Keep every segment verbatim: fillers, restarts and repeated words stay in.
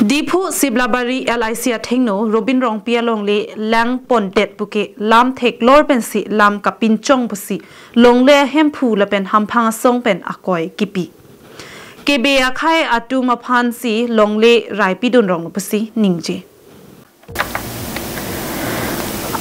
Diphu Siblabari L I C athengno Robin Rongpi alongle lang pondet puke lam theklor pensi lam kapinchong pusi longle ahemphu lapen hamphang asong pen akoi kipi. Kebe akhei atum aphansi longle raipidun rong pusi ningje.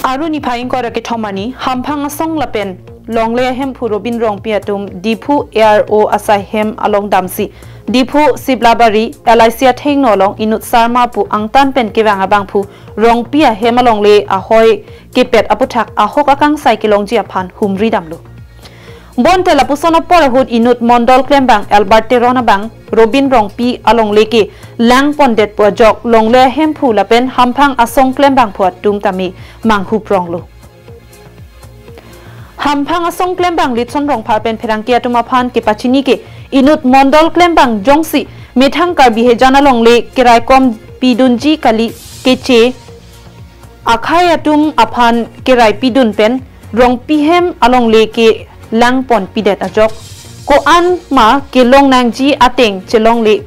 Aru niphai ingkoi ra kethom arni, hamphang asong lapen longle ahemphu Robin Rongpi atum Diphu A R O asai hem along damsi Diphu Siblabari L I C athengno along inut Sarma pu angtan pen kevang abangphu Rongpi ahem alongle ahoi kepet aputhak ahok akangsai kelongji aphan humri damlo. Bonta lapuson apor ahut inut mondol klembang Albert Teron abang Robin Rongpi alongle ke lang pondet pu ajok longle ahemphu lapen hamphang asong klembangphu atum tame manghupronglo. Hamphang asong klembang Litson Rongphar pen pherangke atum aphan kepachini ke inut mondol klembang jongsi methang Karbi hejan alongle keraikom pidunji kali, keche akhei atum aphan keraipidun pen Rongpi hem alongle ke lang ponpidet ajok ko-an ma kelong nangji ateng chelongle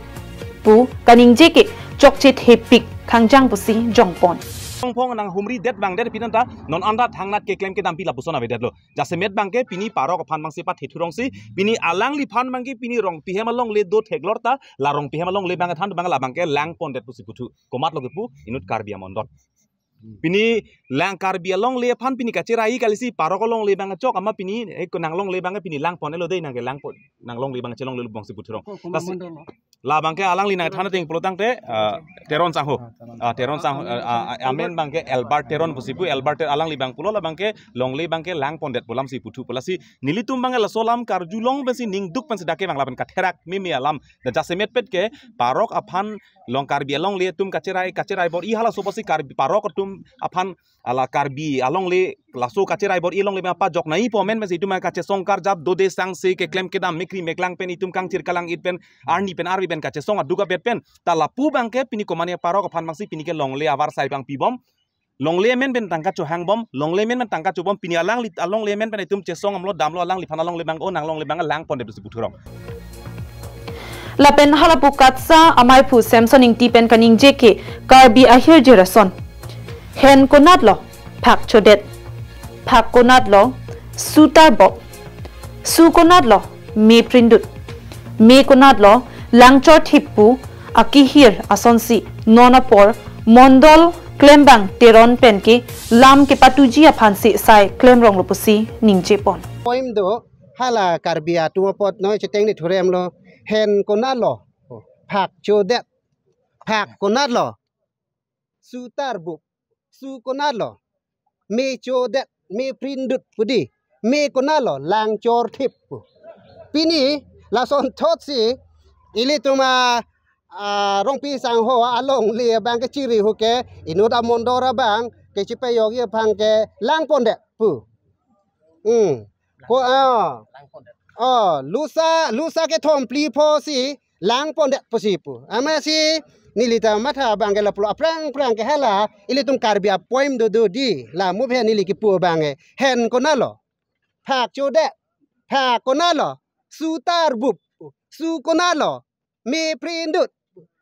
pu kaningje ke chokche thepik khangjang pusi jongpon. Phong phong nang humri det bang det pinanta non anta thangnat keklem kedampi lapuson avedetlo. Jasemet bangke pini parok aphan bangsi pathe thurongsi pini alangliphan bangke pini Rongpi hem alongle do theklor ta la Rongpi hem alongle bang than bang labangke lang pondet pusi puthu. Komatlo kepu inut Karbi amondol. Pini lang Karbi alongle aphan pini kacherai kalisi parok alongle bang chok ama pini eh konang longle bang pini lang pon elo dei nangke lang pon nang longle bang chelongle lubong si puthurong. Ko-, ko-, Lasi mondol lo. Labangke alangli nang than ateng pulo tangte, ah, Teron sangho. Ah, Teron sangho. Ah, ah, ah, amen bangke Albert Teron pusi pu Albert Ter-, alangli bang pulo labangke longle bangke lang pondet pu lam si puthu pu lasi nelitum bangke laso lam karjulong pensi ningduk pensi dak kevang lapen katherak meme alam. Dan jasemet pet ke parok aphan long Karbi alongle atum kacherai kacherai bor-i halaso pusi Karbi parok atum aphan ala Karbi alongle laso kacherai bor-i alongle ma pajok nangji pu amen pensi itum kachesong karjap dode sangse keklem kedam mekri meklang pen itum kangchir kalang-it pen arni pen arve pen kachesong aduk abet pen ta lapu bangke pini komane parok aphan bangsi pini ke longle avarsai bang pibom. Longle amen pen tangka chohangbom, longle amen pen tangka chobom, pini alangli alongle amen pen itum chesong amlo damlo alangliphan alongle bang o nang longle bang lang pondet pusi puthurong. Lapen halapu KATSA amaiphu Samson Ingti pen kaningje ke Karbi ahirjir ason. Hen konatlo, phak chodet. Phak konatlo, sutar bop. Su konatlo, me prindut. Me konatlo, lang chorthip pu akihir asonsi non apor mondol klembang Teron penke lam kepatuji aphansi sai klemronglo pusi ningjepon. Poem do, hala Karbi atum apot noi cheteng ni thurem lo, hen konatlo, phak chodet, phak konatlo, sutar bop, su konatlo, me chodet, me prindut pu dei, me konatlo, lang chorthip pu. Pini lason thotsi ilitum a, ah, Rongpi sangho alongle bangke chiri huke inut amondol abang kechipejokji aphan ke lang pondet pu. Hmm. Ko, ah. Oh, lusa, lusa kethom phli pho si lang pondet pusi pu. Amatsi neli ta matha bangke lapulo aphrang phrang ke hala ilitum Karbi a-poem do do dei. La mu phe neli kipu bangke. Hen konatlo, phak chodet. Phak konatlo, sutar bop. Su konatlo, me prindut.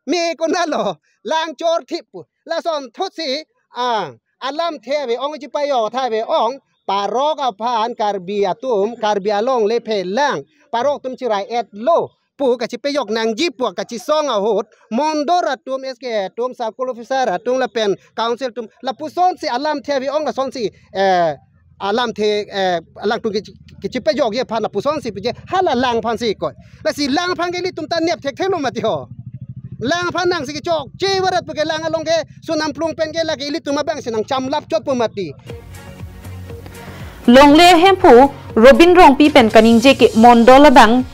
Me konatlo, lang chorthip pu. Lason thotsi, ah, alamthe ave-ong chipejok tha ave-ong, parok aphan Karbi atum, Karbi alongle phelang, parok atum cherai-etlo pu kachipejok nangji pu kachesong ahut, mondol atum, S K atum, circle officer atum lapen council atum, lapusonsi alamthe ave-ong lasonsi, eh, alamthe, eh, alangtum ke, kechipejokji aphan lapusonsi peje, hala lang aphansi koi. Lasi lang aphan ke ilitum ta nep thekthelo mati ho. Lang aphan nangsi kechokche varat puke lang along ke sonam plung pen ke lake ilitum abangsi nang chamlap chot pu mati. Longle ahemphu Robin Rongpi pen kaningje ke mondol abang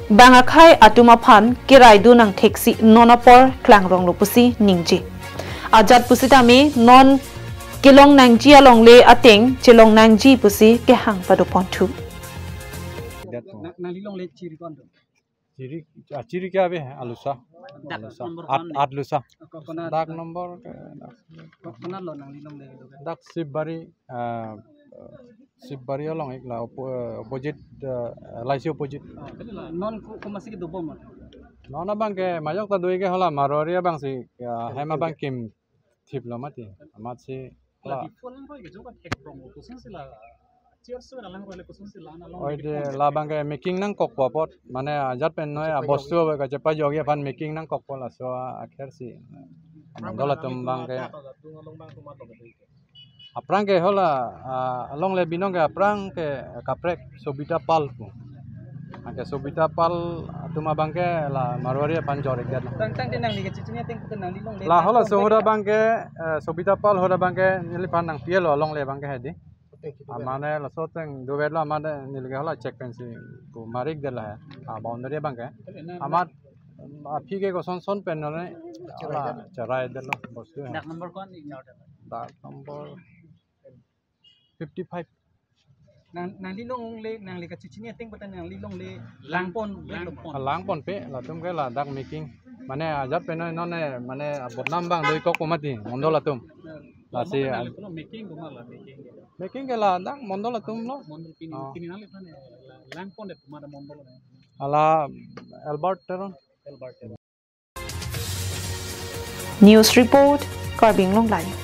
bang akhei atum aphan keraidun angthek si non apor klangronglo pusi ningje. Ajat pusitame non kelong nangji alongle ateng chelong nangji pusi kehang padoponthu. Nang, nangli longle chiri ko-an do? Chiri, ah, chiri ke ave, alusa. Dak alusa. Number at, one. At lusa. Ko-, konat, dak number ke, dak, ko-, konatlo nangli longle do ke? Dak Sibari, ah, Sibari along ik la, oppo-, eh, opposite, eh, L I C opposite. Oh, non ko-, komatsi kedobom? Non abang ke majok ta dui ke hala Marwari abang si, ya, hem abang kimthip lo mati. Amat si la la di phone lang ko ke jo ka thek prong ko sun sila chair so lang ko le ko sun sila na long. Oi de la abang ke making nangkokpo apot, mane ajat pen noi abostu kachepajokji aphan making nangkokpo, laso akhir si mondol atum abang ke. Aphrang ke hala, ah, alongle binong ke aphrang ke kaprek Sobita Pal pu. Anke Sobita Pal atum abang ke la Marwari aphan jor-ikdet lo. Tang tang te nangli kachechini ateng puta nangli longle la hala so hoda abang ke, eh, Sobita Pal hoda abang ke neliphan nangpi-et lo alongle abang ke hedi. Amane laso ateng duvet lo, amane neli ke hala check pensi pu mar-ikdet lo he. Ah, boundary abang ke. Amat aphi ke koson son pen none hala cherai-det lo bostu he. Dak number ko-an ni nyor dak? Dak number fifty-five. Nang, nangli longle, nangli kachechini ateng puta nangli longle langpon, langpon. Ah, langponpe, latum ke ladak making. Mane ajat pen noi non ne, mane bodnam abang doikokpo mati mondol atum. Lasi, ah, making ko ma la making. Making ke ladak mondol atum lo. Mondol pini, oh, pini nangli thane langpon det ma mondol. Hala Albert Teron. Albert Teron. News report, Karbi Anglong Live.